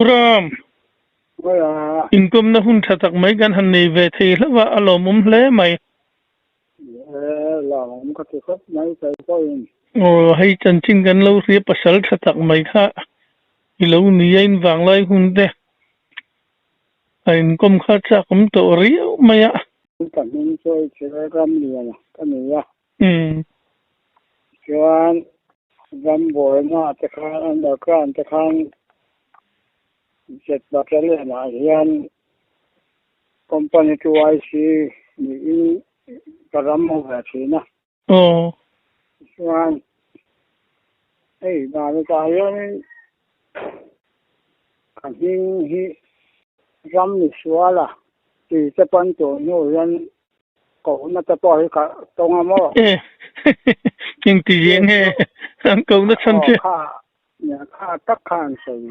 Ram, inkawmna hun tha tak mai kan han nei ve thei hlauh a, a lawmawm hle mai. Aw, hei chanchin kan lo hria pasal tha tak mai kha i lo ni a, in vanglai hun te a inkawm kha chak awm tawh riau mai a. Ka hming chu i thil ram lian ka ni a. Chuan rambuaina te khan underground te khan Jet Battalion ah hian company 2IC niin ka ram ho ve thin a. Chuan hei Bharat-ah hianin ka hming hi ram misuala tih te pawn tur hnu hian Kohna te pawh hi ka tawng a maw? E, engti zia nge an kohna chhan che? Kha, kha tak kha an sawi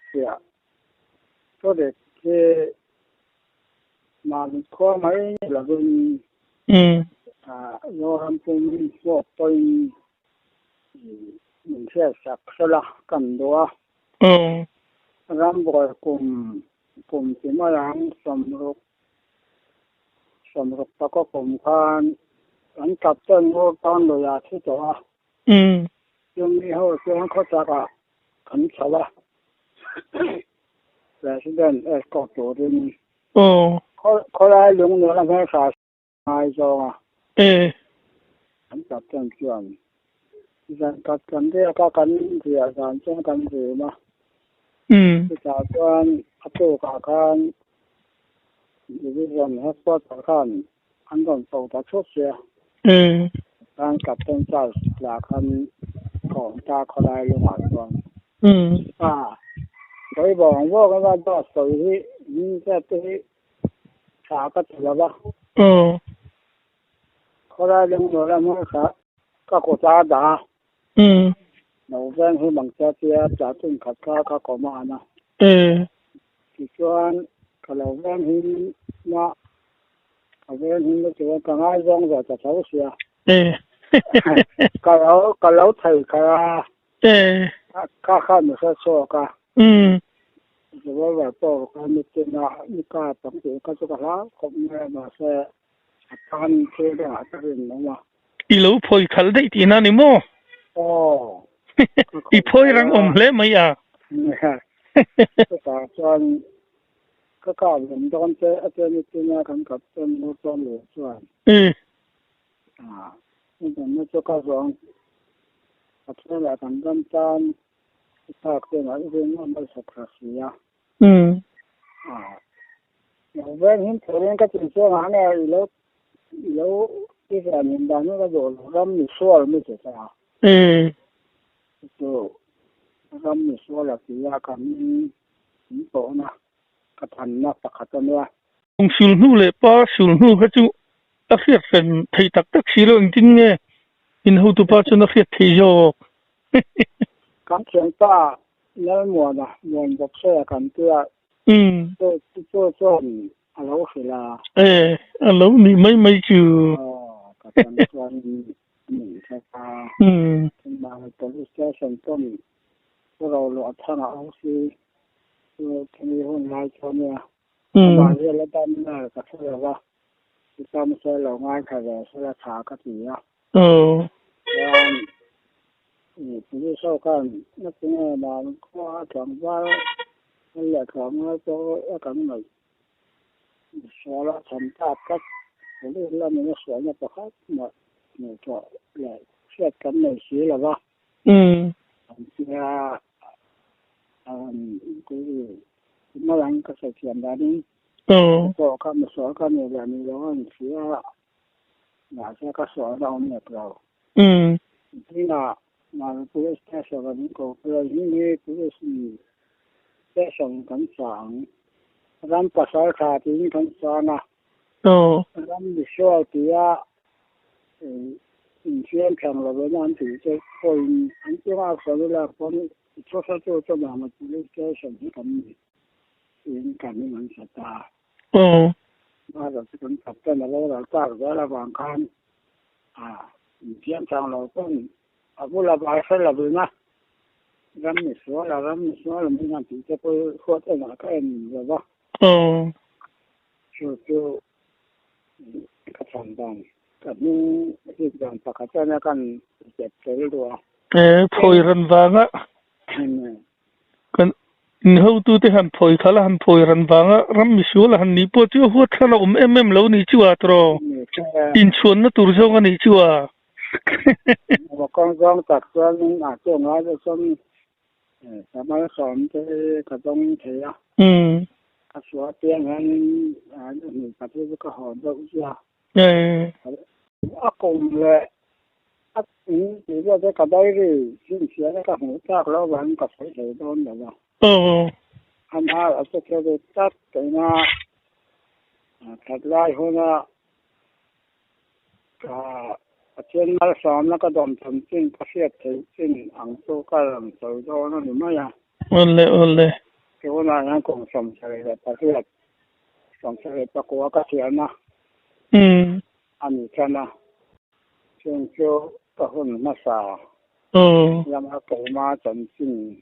chiah. Chawlek hi mahni khua mai ni lovin Zoram pum huap pawhin min hriatsak sela kan duh a. Rambuai kum kum ti mai ang sawmruk Sawmruk taka kum khan kan captain ngawr tan lui a thi tawh a, chumi ho chuan khawchakah kan chho a, President escort turin khawlai lungnual a hmeltha ngai zawng a, kan captain chuan zan khat kan riak a, kan riah zan chuan kan rim a, chutah chuan a tukah khan Division headquarter khan an rawn ko ta thut sia. Chuan Captain Charles lah khan ka awm ta khawlai lungah chuan. A sawi vawng vawng ema dawt sawi hi hming zet te hi tha ka ti lo va. Khawlai lung nual a hmang kha ka kut a dah a. Lo veng hi mang che tia platoon khat kha ka command a. Tichuan, ka lo veng him na, ka veng him na chuan ka ngaizawng ve ta tho sia. Ka lo, ka lo thei kher a, kha khan mi hre chhuak a. Revolver pawh ka mitin a, i kap ang tih kha chu ka hlau khawp mai a, mahse a tan thil dangah ka rin awm a. I lo phawi khalh daih tihna ni maw? Aw. I phawi rang awm hle mai a. Chutah chuan ka kap lem dawn che a tia ni china kan kap chuan ngur chuan leh chuan. Chutah chu ka zawng a thil ah kan ram tan i thlak te mah i rin ngawt mai sak hra si a. Lo veng him turin ka tih chuan ah nge i lo Lo i hian in dan hi ka duh lo, ram mi sual mi ti ta. Chu ram mi sual a ti a kan in tawhna ka thanna pakhat a nia. Kum sulhnu leh pa sulhnu kha chu a hriat hran thei tak tak si lo, engtin nge in hotupa chuan a hriat thei zawk? Kan thianpa Lalmuana Muanbawksaia kan tia chu chuan A lo hrilh a. E, a lo nih mai mai chu. Aw, ka tan chuan a nih thlek a. Tunlai Police Station pawn pu Roluah thangah awm si chu chumi hun lai chu a nia. Amah hi a la dam nal ka hre lo va, i tam se lo ngaithla ve sela tha ka ti a. Chuan Police ho khan ngatinge mah khua tlangval leh tlangval pawh a kan ngaih Sual a chhan tak tlat, police lamin a sualna pakhat mah hmuh tawh leh hriat kan nei si lo va. An tia mai ang ka sawi thiam danin pawh kha misual ka ni leh ni lo a inhria a, mahse ka sualna awm nek lo. Zingah Mara Police Station an ko phei a, hming hi Police Station kan sa ang. Ram pasal tha tiin kan sang a, ram misual tia infiam thlang lovin an tih te pawhin an chunga sawi lak pawn thuhretu chu Mara Police Station hi kan ni tiin kan in an sa ta. Mara chu kan captain a boral tak zel avang khan A, infiam chang lo pawn a bula vai hre lovin a. Ram mi sual a, ram mi sual min han tih te pawh huat enah ka en lo va. Aw. Chu chu ka chhan dan, ka hnung hik dan pakhat ania kan zep tel duh a. E, phawi ran vanga kan inhotute han phawi khalh a, han phawi ran vanga ram mi sual a han nih pawh chu a huat thlan a awm em em lo ni chu a tawh. Inchhuanna tur zawng a nih chu a. Kawng zawng tak chuan a chung lai te chuan samal sawm te ka dawng thei a. Ka suah piang hian hmun khat hi chu ka haw deuh zia. A kum leh a in tih vel te ka diary chhinchhiahna ka hmuh tak loh avangin ka sawi thei dawn lo va. Amah a che thei tlat tawhna that lai huna Ka Pathian malsawmna ka dawm cham chin ka hriat theih chin ang chu ka rawn sawi dawn a ni mai a. Awle awle. Tunah hian kum 78, 79 ka thian a a ni tan a. Chung chu ka hun hmasa lama keima chanchin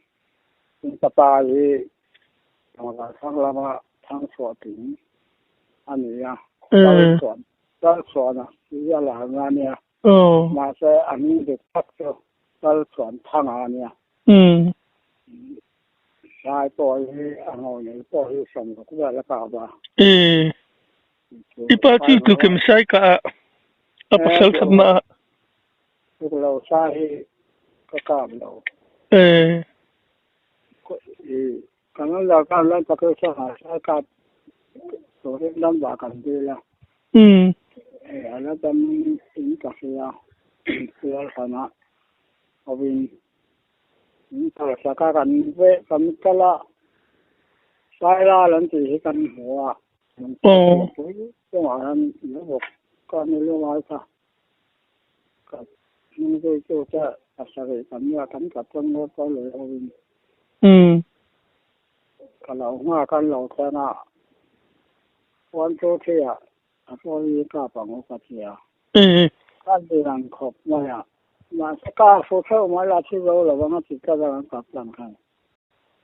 in ka pa hi tlangval thlang lama thang chhuah tling a ni a. Kal Kal chhuan a ti a la nga nia. Mahse a hming dik tak chu Kal chhuan Thanga a nia. Sai pawh hi a ngo nei pawh hi 60 vel a kap a. I pa chu tlukim sai kah a a pasal thatna ah. Tluk lo sa hi ka kap lo. Kan la kap lai tak hi chuan a sai kap turin number kan dil a. Hei a la dam in ka hria sual hran a hovin min phal sak a kan veh kan kal a Sairal an tih hi kan hmu a pui chungah hian lubuk ka ni lungai kha ka hnung zui chu te pasarih kan nia kan tla pawn ngawt pawh lui hovin Ka lo nghak an lo thleng a, one two three ah a pawi kap ang u ka ti a. Ka lian khawp mai a, mahse ka fu theuh mai la thi zo lo ang a ti tlat a kan kap tlang khan.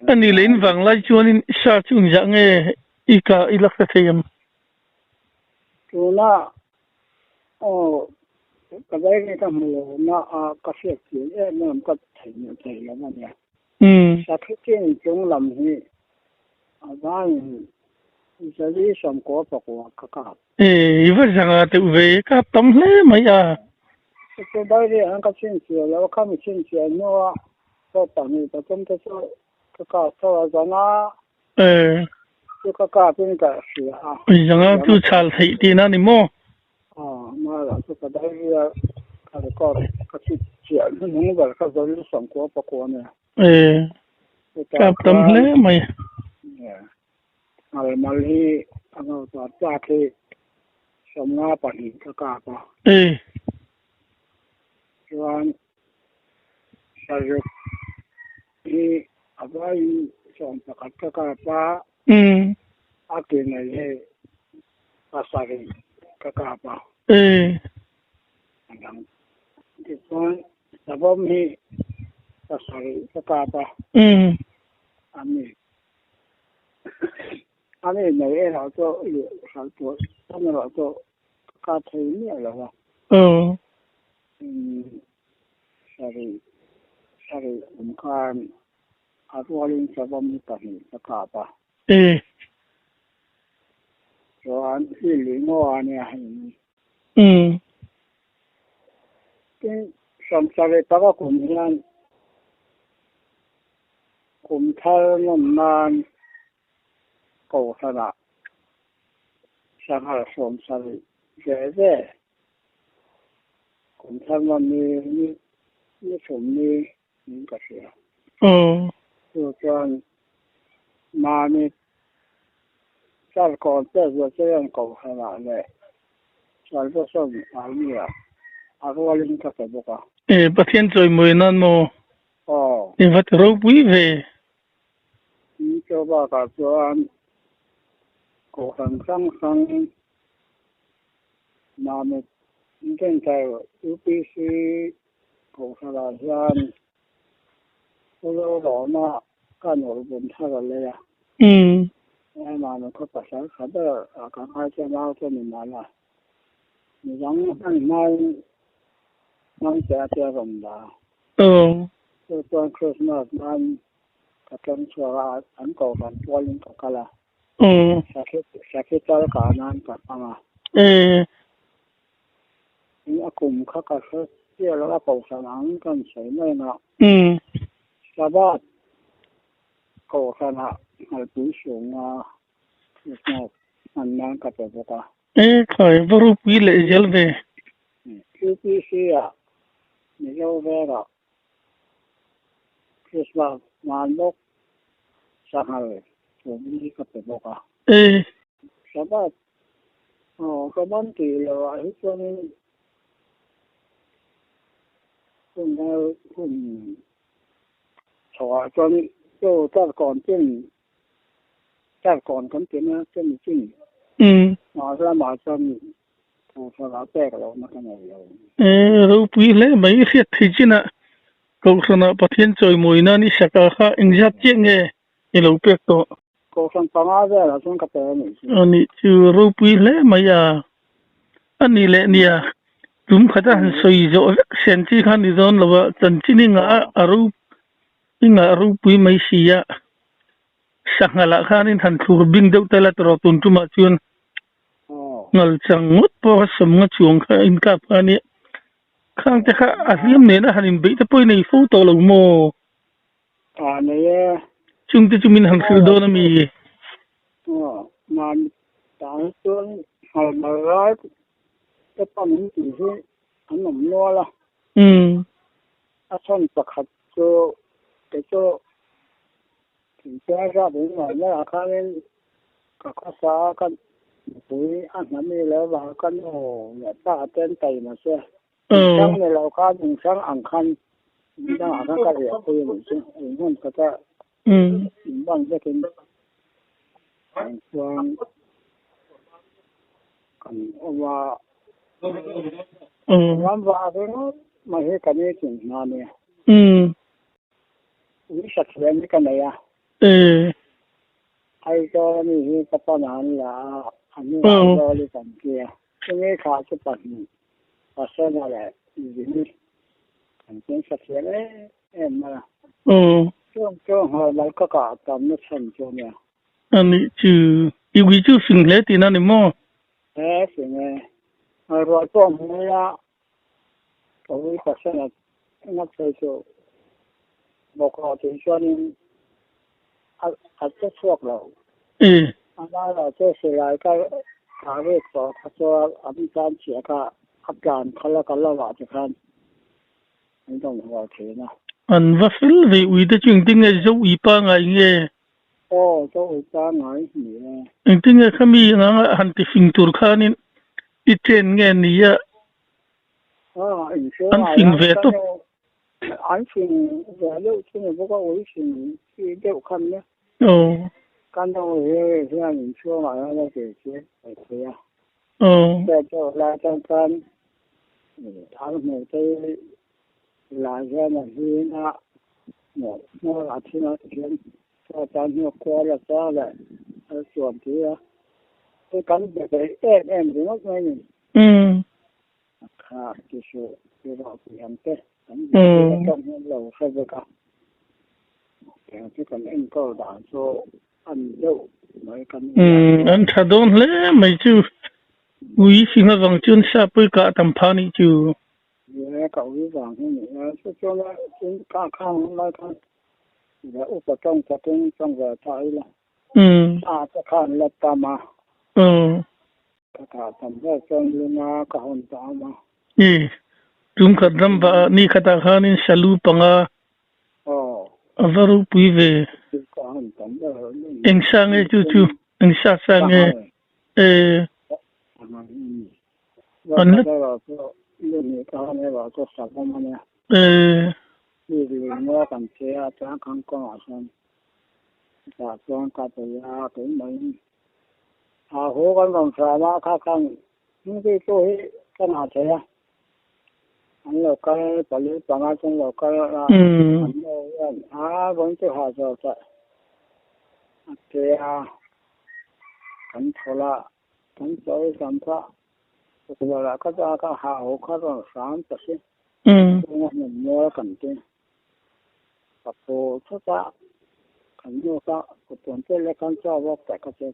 A nih leh in vang lai chuanin sa chu engzah nge i ka i la hre thei em? Tuna aw ka dairi ka hmu lo na a ka hriat chian em em ka theihnghilh thei lo a nia. Sakhi chin chung lam hi a vangin zali 94 ka kap. I va zanga deuh ve, kap tam hle mai a. Chu dairi an ka chhinchhiah lo, khami chhinchhiah hnua chaw pahnih pathum te chu ka kap tho a, zanga chu ka kap in ka hria a. Zanga chu chhal theih tihna a ni maw? Aw, mahla chu ka diary a ka record ka chhit chiah hnuhnung ber kha zali 99 ania. E, kap tam hle mai. Ngal mal hi a ngo tar chak hi 52 ka kap a. E. Chuan saruk hi a vaiin 11 ka kap a. A ke nei hi pasarih ka kap a. A dang tichuan savawm hi pasarih ka kap a. A mi a mi nei erawh chu luh hralh tur tam erawh chu ka kap thei miah lo a. Sarih sarih awm khan a rualin savawm hi pahnih ka kap a. Chuan hi lui ngaw a nia hei ni. Tin, 75 kum hian kum thar nawm nan kohhranah sanghal 70 ve ve kum thar nawm ni ni thum ni in ka hria. Chu chuan mahni Charkawn Presbyterian Kohhranah leh Salvation Army-ah a rualin ka pe bawk a. E, Pathian chawimawi nan maw? Aw. I va ti ropui ve. Tin, chu bakah chuan Kohhran hrang hrang Mamit Gentile UPC Kohhranah hian Pu Lawma ka nawr bun thar a lei a. Mama khaw pasal tha ber a ka ngai che nau che ni mah la. Midang hman hmain hmang che a tia rawn dah a. Chu chuan Christmas nan ka tlawm chhuak a, an kohhran pualin ka kal a. Sakhi chal kah nan ka hmang a. In a kum kha ka hre chiah lo a kohhran ang kan sawi mai ang a. Sabbath kohhranah Nghalpui Sunga Christmas hman nan ka pe bawk a. E khai, va ropui leh zel ve. UPC ah Mizo vengah Christmas hman bawk sanghal pumli ka pe bawk a. Sabbath aw ka man tih loh ah hi chuanin hun ngai hun chho ah chuan chaw tar kawn chin tar kawn kan ti mai a chumi chin hmar lamah chuan Kohhranah pek lohna ka nei lo. E, ropui hle mai i hriat thei chinah Kohhranah Pathian chawimawi nan i sak a kha engzat chiah nge i lo pek tawh? Kohhran panga velah chuan ka pe a nih chu. A nih chu, ropui hle mai a. A nih leh nia, tum khat a han sawi zawh vek sen chi kha ni dawn lo a, chanchin i ngah a ro i ngah ropui mai si a. Sanghalah khanin han thlur bing deuh ta la tawh tun tumah chuan Ngal chang ngawt pawh a sawm nga chuang kha a inkap kha a nia. Khang te kha a hliam nena han inbeih te pawh i nei fo tawh lo maw? A nei e. Chung te chu min han hrilh dawn a mi? Aw, mahni tan chuan ngal mal lai te pawh min tih hi an awm nual a. A chhan pakhat chu kei chu Thingtlang zat in mai mai ah khanin ka khawsa a, ka nupui a hna mi lo vang ka nu leh pa te an taima che. Inhrang ni lo khan inhrang ang khan in dangah khan ka riah pui a nih chu. In hmun khat a in ban vekin ang chuan kan awm a. Ram vah ringawt mai hi ka ni chin hna a nia. Ui sathiam hi ka nei a. Aizawl ami hi ka pan ah an la a, a hnu ah Aizawl hi kan ti a. Chumi thla chu pahnih, Pasena leh Zini kan chuan sathiam em em mai a. Chung chu nghal ka kah tam na chhan chu ania. A nih chu, i ui chu fing hle tihna ni maw? E fing e. Ruah pawh hmu ila Ka ui pasena ngawt phei chu bawkhlawh tih chuanin a che chhuak lo. A laiah che silai ka thah rik tawh kha chuan an tlan chhiah kha a tlan khalh a ka lo ah te khan an rawn hual thin a. An va fel ve ui te chu engtin nge zo ui pangai nge? Aw zo ui pangai ni e. Engtin nge khami anga han ti fing tur khanin i chen nge nia? An fing ve tawp. An fing ve deuh chu ni bawk a, ui fing chi deuh khan nia. Kan lo hi hian inchhungah hian a zir chu a thei a. Hriat deuh lai tan chuan an hmuh te lai hian a zing a, hmuh a thin a hian chaw tan hnuak kual a cha leh a chuan tir a. Kan be peih em em ringawt mai ni. Kha ti suh ti rawh tih ang te kan zirtir atang hian lo hre vek a, tiang chu kan enkawl dan chu a ni deuh mai kan ni a. An tha dawn hle mai chu ui fing avang chuan sa pawi kah tam pha nih chu. Ni e ka ui vang hi ni e chu chuan tin ka khang lai khan ve upa tawng takin tawng ve ta ila sa te khan la tam a. Ka thah tam ber chuan lunga ka hawn ta awm a. I tum khat ram vah ah ni khatah khanin salu panga a va ropui ve. Ka hawn tam ber. Eng sa nge chu chu? Eng sa sa nge? E. An la. E. A hu kan rawn hram a, kha khan hmingte chu hi ka ngah thei a, an lo kal pali panga chu an lo kal a, an lo a. A vawiin chu ha zawk a a che a, kan thawl a, kan chawi hram kha tukverh ah ka zak a, ha ho kha rawn hram ta si, chhunga hmun mual kan ti. Ka phu thut a, kan nu kha kuttuan te lek khan chaw vawk teh ka che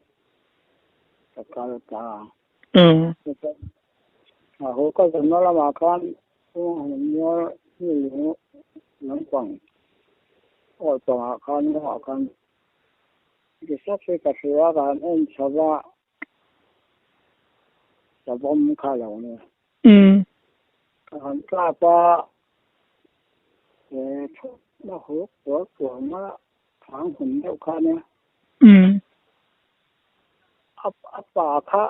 ka kal ta. A ho ka zanna lamah khan chhunga hmun mual mi lung lampang awi pangah khan ngawah khan Joseph hi ka hria ka han en chho va, savawm kha lo ni. Ka han tlap a, he thutna huk tuar tuar mai a, thang hun deuh kha nia. A pa kha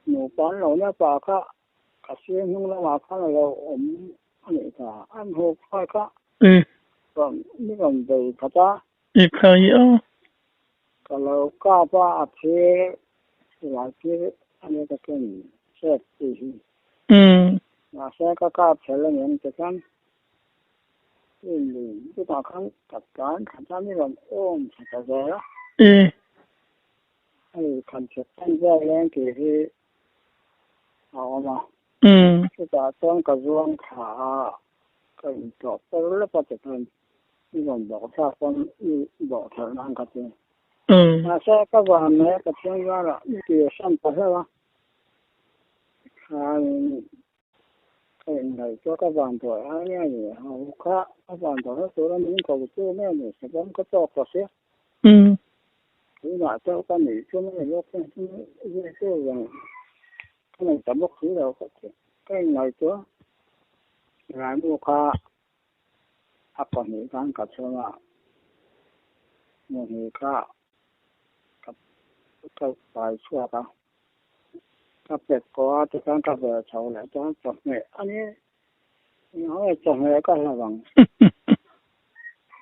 nupa an lo nia, a pa kha ka sir hnung lamah khan a lo awm a nih kha. An huk fai kha mi rawn bei khat a. I khai a. Ka lo kap a, a thir silai thir a nia ka ken set tih hi. Mahse ka kap chhel a niang che khan in chutah khan ka tlan khat a, mi rawn awm thla ta zel a. Hei khan chhek tan vel leng tih hi a awm a. Chutah chuan ka zuang thla a, ka intlawh per lep a tikhan i rawn bawk thlak pawn i bawh thelh nan ka ti. Mahse ka van mai a Pathian zarah i ti hran ta hlauh a, khain ka inngaihtuah ka van dawi ai nge ni, ho kha ka van dawi na tura min ko tu nge ni, savawm ka tawk ta si. Tunah chauh ka nih chu mai bawk hi zirtir reng ka nei ta bawk si lo ka ti. Ka inngaihtuah Raimu kha a pahnih khan ka chhung a, hmuhnih kha ka ka pai chhuak a, ka pet kawh a tikhan ka vel chho leh chuan chawhmeh a ni engah nge chawhmeh ka hla vang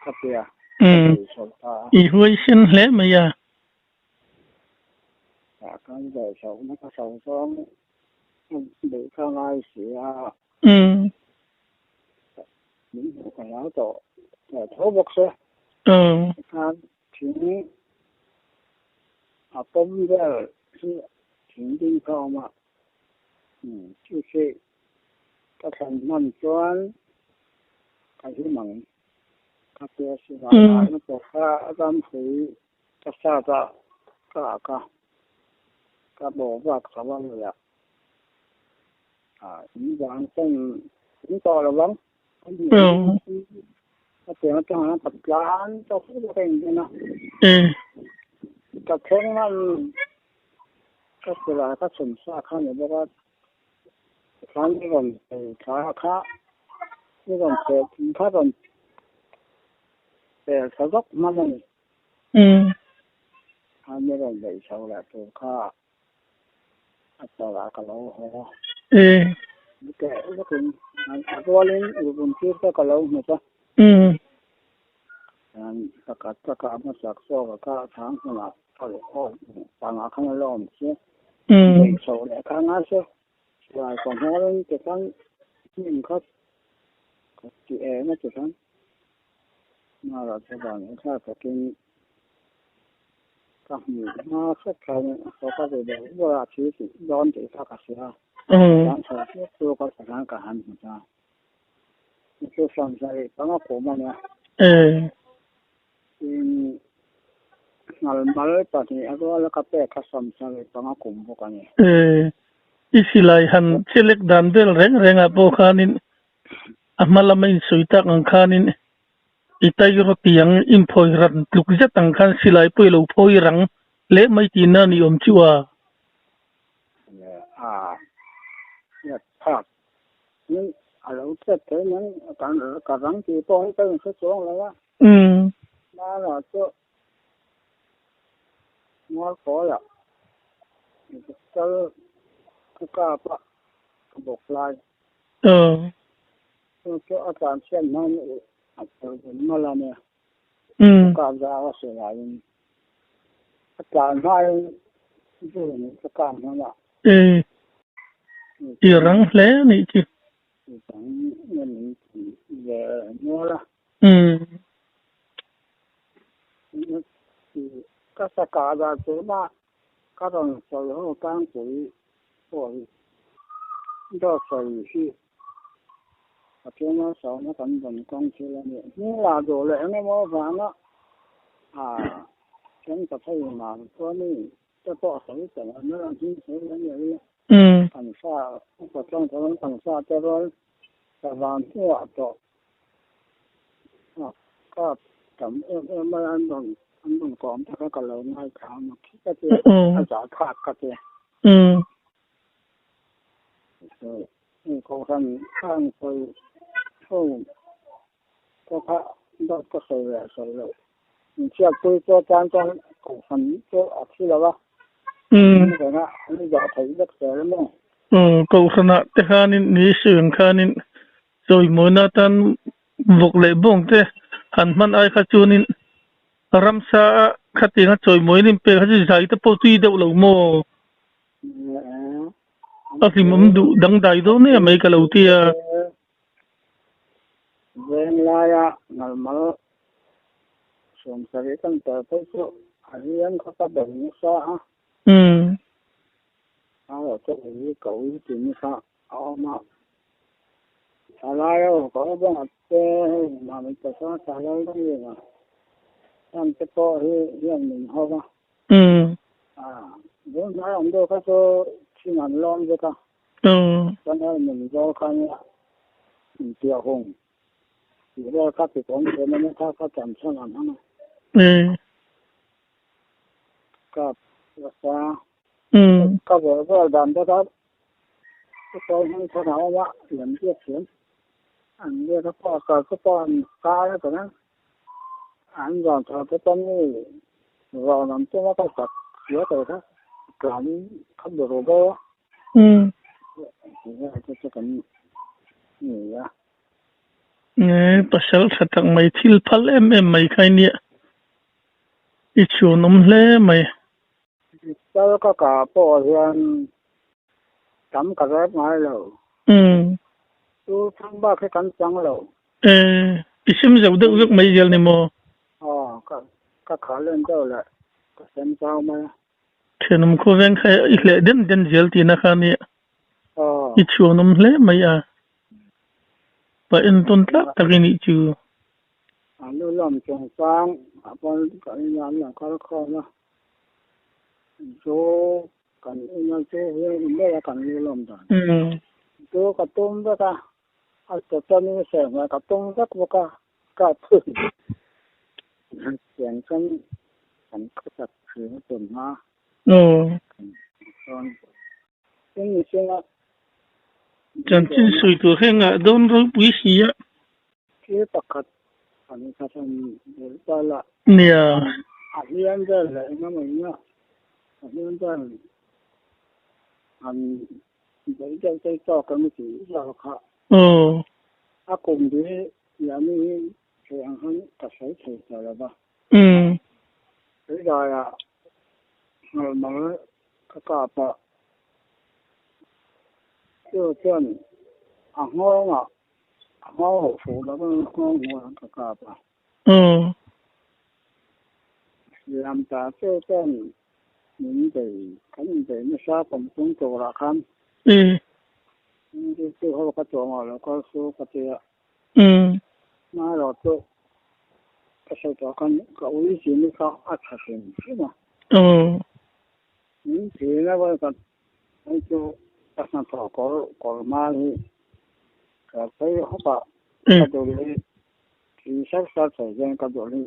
ka ti a, ka bei chho ta a. I huaisen hle mai a. Tah khan vel chho na ka chho zawng beih kha ngai si a. Min hmuh ka hlau tawh teh tho bawk se. Tikhan thing a pawm vel hi thing ding kha a awm a, chu chu ka thlan hman chuan ka hlim ang. Ka tia si vang a pawh kha ramhrui ka sat a ka ak a, ka bawh vak chho a luiah. In vang chuan in tawh lo vang. A pian atang ka tlan tawk fur ka inrin a. Ka thleng hman ka silai ka chhun sa kha ni bawk a. Thlan i rawn phei thla kha i rawn pheh thing kha rawn pel thla zawk hman a ni. Khan i rawn beih chho leh tur kha a chawrah ka lo haw a. Teh vakin a rualin run tir te ka lo hmu ta. Pakhat ka kah hmasak zawk a kha chhang hmunah ka awm pangah khan a la awm si. Beih chho leh kha ngai se silai ka hmawrin tikhan hnim kha ka ti em a tikhan Mara chu van thlak takin Ka hmuh hma hrep khan haw ka ve deuh ber a, thil tih dawn tih kha ka hria. Chuan chho tluk tluk a chuan ka han hmu ta. Ni chu 70 kum a nia. Tin, ngal mal pahnih a rual a ka pek kha 75 kum bawk a ni. I silai han chelek dan vel reng rengah pawh khanin a hma lama insawi tak ang khanin I tairo tiang inphawi ran tluk zet ang khan silai pawh i lo phawi rang leh mai tihna a ni awm chu a. A phak in a lo chet thei mai ka rang tih pawh hi ka inhre chuang lo a. Hmanah chu Mualkawiah kal ka kap a, ka bawk lai. Chu chu a tlan chhiat hman a phur vun malh a nia. Ka kap zau a si laiin a tlan hmain zun ka kap hman a. I rang hle a nih chu. I rang nge min ti ve nual a. Ka sa kah dan tuna ka rawn sawi ho tlangpui pawh hi dawt sawi hi Pathian malsawmna kan vawn kawng thil a nih. Hming lah duh leh eng emaw avanga then ka thei mar chuan mi te pawh sawi tel an rawn hming sawi lem lo ila kan fa upa tlang chuan kan fa te rual ka van hnuah tawh Ka tam em em mai an rawn an rawn kawm te kha ka lo ngaithla a mak hi ka ti a zah thlak ka ti. Kohhran khan sawi ho pawh kha dawt ka sawi leh sawi loh inchhiatpui chu atan chuan kohhran chu a thi lo a, an reng a an zah theih vek zel a maw. Kohhranah te khanin ni sawi ang khanin Chawimawina atan vawk leh bawng te han hman ai kha chuanin ramsa a khatianga chawimawina inpek kha chu zai te pawh tui deuh lo maw? A hlimawm duh dangdai dawn em mai ka lo ti a. Venglaia ngalmal 70 kan tel phei chu a riang kha ka bei nasa a. A rawh chu ui ka ui ti nasa. A awm a, thalai ho ka u bawng te hei mami pasal thalai rawng eng a, heng te pawh hi hian min ho a, bul hnai awm deuh kha chu thing an lawm vek a, chuan hei min zawl kha nia inpiah hung tih vel kha ti kawm thiam a nia kha kha chan chhan an hmang a, kap nasa ka vel vel dan te kha Ka sawi hmang chuan a awm a, lem biak thiam an biak a pawh kal te pawh an kar a chuan an zawn chho te pawn mi zawn an tum a ka sak sia tawh kha tlan kha bu ru bo a vel te chu kan ni a. Nge pasal tha tak mai thil phal em em mai kha i nia i chhuanawm hle mai. Sal ka kah pawh hian tam ka rep ngai lo. Chu thang bak hi kan chang lo. I sem zo deuh vek mai zel ni maw? Aw, ka khah len deuh leh ka sem chau mai a. Thenawm khawveng kha i hleh den den zel tihna kha nia. I chhuanawm hle mai a. Pa entawn tlak tak i nih chu. A lu lam chungchang ah pawn ka inah an lo kal khawm a. Chu kan ina chu hian in daih a kan lu lawm dan. Chu ka tum vek a, a chawchawm in serhmeh ka tum vek bawk a, ka phun chian chuan kan khawsak thin a tum hma. Chuan tin mihringa Chanchin sawi tur hi ngah dawn ropui si a. Thil pakhat an thahnem belh ta lah. Nia. A hliam vel leh eng emaw in a, a hliam vel han beih deuh te tawk em tih zawk kha. Aw. A kum hi Liani hi thei ang han ka sawi thei ta lo va. Umm. Tuidaiah ngalmal ka kap a, chu chuan a nghawngah A hma ho fuh lo in nghawng hmuh an ka kap a. Siam ta che chuan min bei kan inbei nasa kum chung turah khan duty ho ka tuah ngah lo kal su ka ti a. Hmaerawh chu ka sawi tawh khan ka ui zin kha a tha hrim hrim a. Min thih na vawi khat Hei chu ka hnathawh kawr kawr hma hi ka phei hawk a, ka dul hi thing sar sar thei hian ka dul hi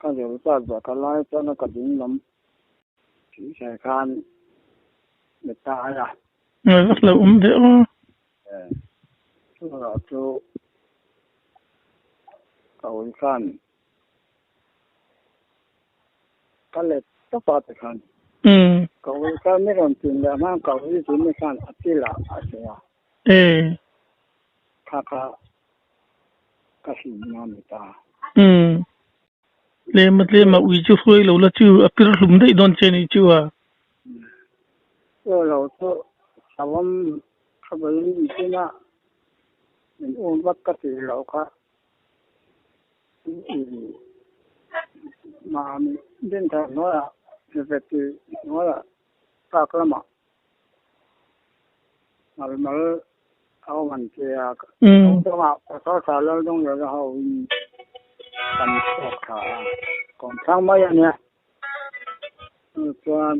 ka dul zat zat ka lai chuan ka ding lam thing thei khan mi tai a. Ngai vak lo awm ve aw. Chuvang chu ka ui khan Ka let tawp a ti khan. Ka ui kha mi rawn tin leh hma ka ui tin mi khan a til ah a hre a. Kha kha ka hlim na ni ta. Tlem a tlem a ui chu hruai lo la chu a pir hlum daih dawn che ni chu a. Chu lo chu savawm kha vawiin in tin a min um vat ka tih loh kha. Mami Dinthar hnuaiah Veti hnuaiah tlak lamah Ngalmal a awm an ti a, Kawngdangah Pasaltha Laldawngzela hoin kan chhuak thla a, kawngthlang mai a nia. Chu chuan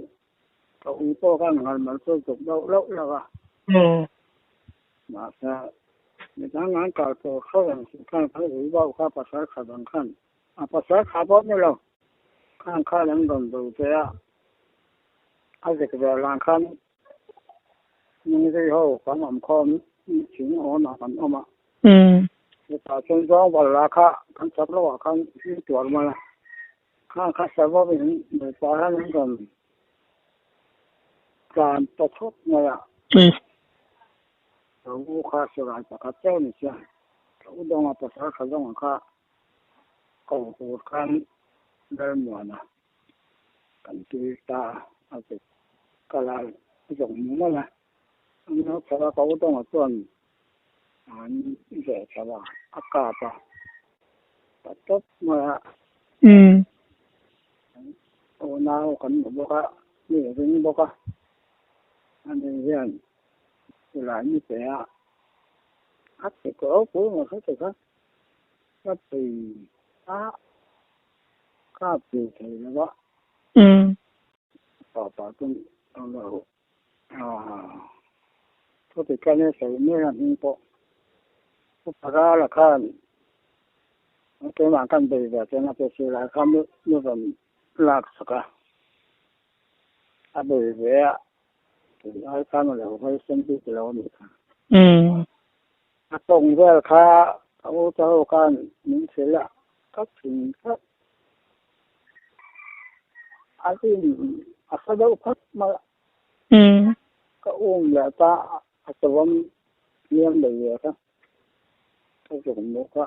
ka ui pawh khan Ngalmal chu a zuk deuh loh loh a. Mahse, midang an kal tawh tho ang chu khan kha ui bauh kha Pasaltha dang khan a Pasaltha pawh ni lo khan khan an rawn do che a, a zik ve lang khan Nungzei ho kan awm khawm thing awnah kan awm a. Chutah chuan zawng bal lah kha kan chak loh ah khan hlim tuar mai a. Khang kha savawm in nupa hian an rawn tlan ta thut mai a. Ka u kha silai pakhat chauh ni sia. Ka u dawnga pasal tha zawnga kha ko tur khan Lalmuana kan tui ta a zuk kal a zawng hmu mai a. An lo chho a, ka u dawnga chuan an zawh chho a, a kap a, ta tawp mai a. Unau kan hmu bawk a, mi ring bawk a, ani hian silai ni pe a, a ti tawh pui maw hre ti kha. Ka pei a, ka pe thei lo va. Papa chuan a lo thu ti khan a sawi mek a hming pawh. Upa Rala khan keimah kan bei ve chuan a pe si lai kha mi rawn lak sak a, a bei ve a, tunlai khan a lo hawisan bik lo a nih kha. A tawng vel kha ka u te ho khan min hrilh a, ka thin khat. A rin a hre deuh phawt mai a. Ka um leh ta a savawm hliam leh ve kha. Ka zuk mu kha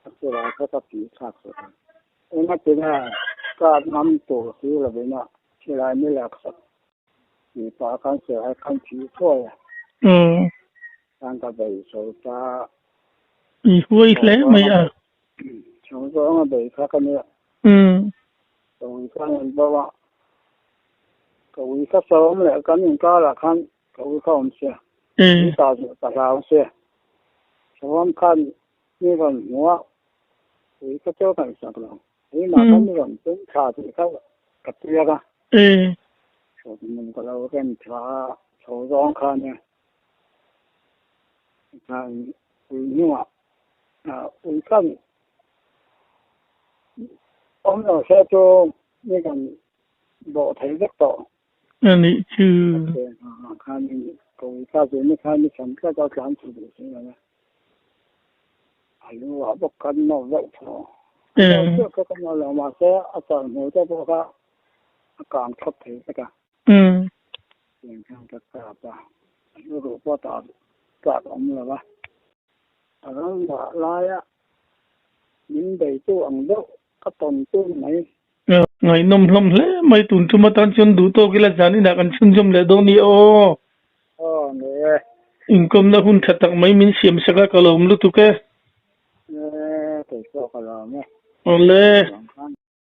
a churah kha ka phih thlak sak a. Engati nge ka ngam tur si lovin a silai ni laksak tih pah khan silai khan phih thuai a. Khan ka bei so ta. I huai hle mai a. Chhung zawng a bei kha ka nia. Ka ui khan an bo a. Ka ui kha sawm leh kan inkarah khan ka ui kha awm sia. Ui ta zawh ta hlau sia. Sawm khan mi rawn hmu a. Ui kha chu kan sak lo. Ui mah khan mi rawn tum thla tih kha ka piak a. Sawm ka lo rem tha a. Chho zawng kha nia. Ui hnungah ui khan awm lo se chu mi kan bawh thei vek tawh. A nih chu. Khan ka ui kha chu ni khan ni chhan tlat a tlan chho duh si lo a. A lu ah bawk khan nawr deuh thaw. Nawr chiah kha ka nawr lo mahse a char hmul te pawh kha a kang thlawp thei vek a. Tiang ka kap a, a ruh pawh tah tlak a awm lo va. A ram vah laia min beitu ang deuh ka tawn tun mai. Ngaihnawm hlawm hle mai tun tum atan chuan duh tawk ila zan inah kan chhunzawm leh dawn ni aw. Aw ni e. Inkawmna hun tha tak mai min siam sak a ka lawm lutuk e. E, kei pawh ka lawm e. Awle.